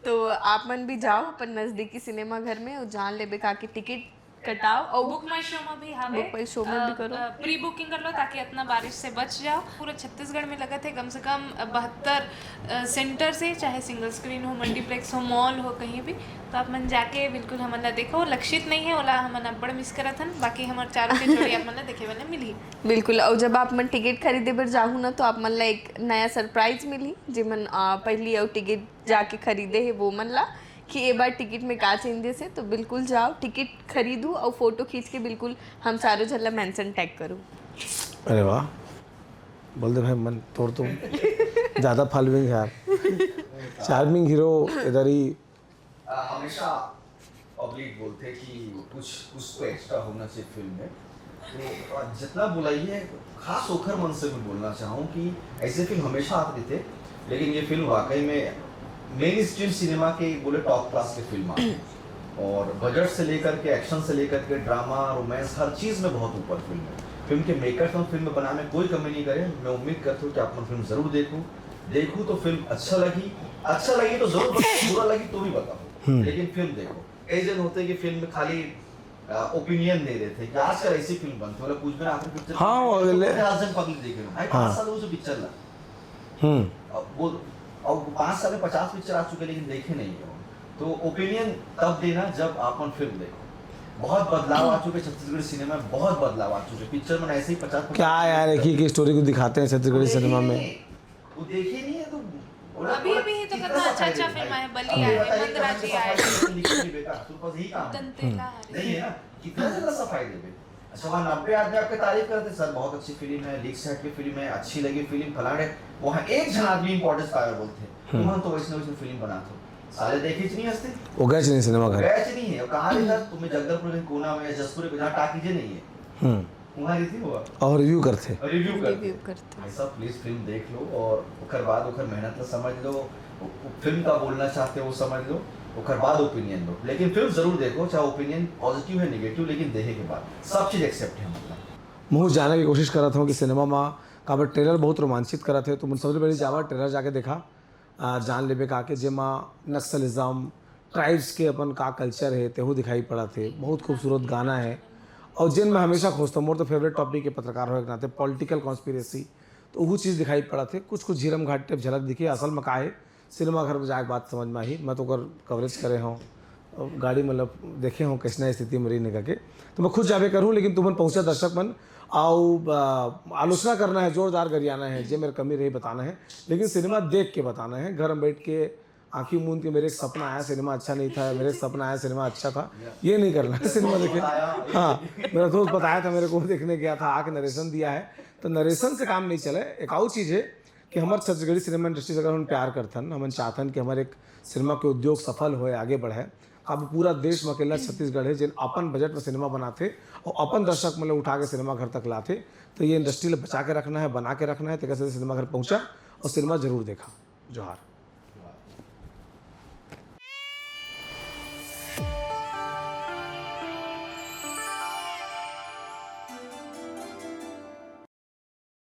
तो आप मन भी जाओ अपन नजदीकी सिनेमा घर में और जान लेबे का की टिकट कटाओ और बुक माई शो में भी हवे। बुक माई शो में भी करो। प्री बुकिंग कर लो ताकि इतना बारिश से बच जाओ। पूरा छत्तीसगढ़ में लगत है कम से कम बहत्तर सेंटर से, चाहे सिंगल स्क्रीन हो, मल्टीप्लेक्स हो, मॉल हो, कहीं भी। तो आप मन जाके बिल्कुल हमन ला देखो। लक्षित नहीं है, ओला हमन अब्बड़ मिस करत हन, बाकी हमर चारों के जोड़ी आप मन ला देखे वाले मिली। बिल्कुल। और जब आप मन टिकट खरीदे बर जाहू ना, तो आप मन ला एक नया सरप्राइज मिली, जेमन, आ, पहली और टिकट जाके खरीदे है वो मन ला, कि ए बार टिकट में का चेंजेस हे, तो बिल्कुल जाओ, टिकट खरीदू और फोटो खींच के बिल्कुल हम चारों झन ला मेंशन टैग करू। अरे वाह, बोल दे भाई, मन तोड़ तो ज्यादा फॉलोइंग है यार। चार्मिंग हीरो इधर ही। हमेशा पब्लिक बोलते कि कुछ कुछ तो एक्स्ट्रा होना चाहिए फिल्म में। तो जितना बुलाइए, खास ओखर मन से मैं बोलना चाहूँ कि ऐसे फिल्म हमेशा आते थे, लेकिन ये फिल्म वाकई में मेन स्ट्रीम सिनेमा के बोले टॉप क्लास के फिल्म आते हैं। और बजट से लेकर के, एक्शन से लेकर के, ड्रामा, रोमांस, हर चीज़ में बहुत ऊपर फिल्म है। फिल्म के मेकर्स हम फिल्म बनाने में कोई कमी नहीं करे। मैं उम्मीद करता हूँ कि आप मन फिल्म जरूर देखो। देखो तो फिल्म अच्छा लगी, अच्छा लगी तो जरूर बताओ, बुरा लगी तो भी बताओ, लेकिन फिल्म देखो। कई जन होते हैं कि फिल्म में खाली ओपिनियन दे देते हैं कि आजकल ऐसी फिल्म बनती है, मतलब कुछ भी आखिर पिक्चर हाँ, वो अगले- पचास जन पब्लिक देखे हो भाई, हाँ। पाँच साल वो जो पिक्चर ला। हम्म। अब वो, अब पाँच साल में पचास पिक्चर आ चुके, लेकिन देखे नहीं हो। तो ओपिनियन तब देना जब आप फिल्म देखो। बहुत बदलाव आ चुके छत्तीसगढ़ी सिनेमा में, बहुत बदलाव आ चुके। पिक्चर में ऐसे ही पचास क्या यार, एक ही की स्टोरी को दिखाते हैं छत्तीसगढ़ी सिनेमा में। वो देखे नहीं है तो बोला- अभी बोला, भी तो कितना कितना अच्छा सफाई अच्छा दे फिल्म भाई। है, बलिया ये है, बताइए, मंदराजी कितना है, सफाई दे, लिख के बेटा, तेरे पास यही काम है। दंतेला है। नहीं है ना, कितना ज्यादा सफाई देवे। अच्छा, वहाँ नब्बे आदमी आपकी तारीफ करते, सर बहुत अच्छी फिल्म है, लीक सेट की फिल्म है, अच्छी लगी फिल्म, फलाने। वहाँ एक जन आदमी इंपॉर्टेंस पावे बोलते, तुम तो वैसे वैसे फिल्म बनाते हो, साले देखे च नहीं हंसते। वो गए च नहीं सिनेमा घर। गए च नहीं है। और कहाँ रहता तुम्हें जगदलपुर में, कोना में, जसपुर में, जहाँ टाकीजे नहीं है, हम्म। वहाँ रहती हुआ और रिव्यू करते। रिव्यू कर रिव्यू करते। भाई साहब, प्लीज फिल्म देख लो और ओकर बाद ओकर मेहनत ला समझ लो। वो फिल्म का बोलना चाहते हो वो समझ लो, ओकर बाद ओपिनियन लो। लेकिन फिल्म जरूर देखो, चाहे ओपिनियन पॉजिटिव है, नेगेटिव, लेकिन देखे के बाद सब चीज एक्सेप्ट है। मतलब महूँ जाने की कोशिश करत हूँ कि सिनेमा में काबर ट्रेलर बहुत रोमांचित करत है, तो मन सबसे पहले जावा ट्रेलर जाके देखा। आ, जान लेबे का के जेमा नक्सलिज्म, ट्राइब्स के अपन का कल्चर है, तेहू दिखाई पड़त है। बहुत खूबसूरत गाना है। और जिन मैं हमेशा खोजता हूँ, मोर तो फेवरेट टॉपिक है पत्रकार होए के नाते, पॉलिटिकल कॉन्स्पिरेसी, तो वो चीज़ दिखाई पड़त है। कुछ कुछ झीरम घाटी टाइप झलक दिखे। असल में का है, सिनेमा घर में जाके बात समझ में आही। मैं तो ओकर कवरेज करे हूँ, गाड़ी मतलब देखे हूँ कैसना स्थिति में रही करके, तो मैं खुद जाबे करूँ। लेकिन तुमन पहुँचा दर्शक मन, आओ, आ, आलोचना करना है, जोरदार गरियाना है, जे मेरे कमी रही बताना है, लेकिन सिनेमा देख के बताना है। घर में बैठ के आंखी मूंद के मेरे एक सपना आया, सिनेमा अच्छा नहीं था, मेरे एक सपना आया, सिनेमा अच्छा था, ये नहीं करना है। सिनेमा देखे, हाँ, मेरा दोस्त बताया था मेरे को, देखने गया था, आके नरेशन दिया है, तो नरेशन से काम नहीं चले। एक और चीज़ है कि हमारे छत्तीसगढ़ी सिनेमा इंडस्ट्री से अगर हम प्यार करथन, हम चाहथन कि हमारे एक सिनेमा के उद्योग सफल होए, आगे बढ़े, अब पूरा देश में अकेला छत्तीसगढ़ है जिन अपन बजट में सिनेमा बनाते और अपन दर्शक मतलब उठा के सिनेमा घर तक लाते, तो ये इंडस्ट्री ला बचा के रखना है, बना के रखना है। तो कैसे सिनेमा घर पहुँचा और सिनेमा जरूर देखा। जोहार।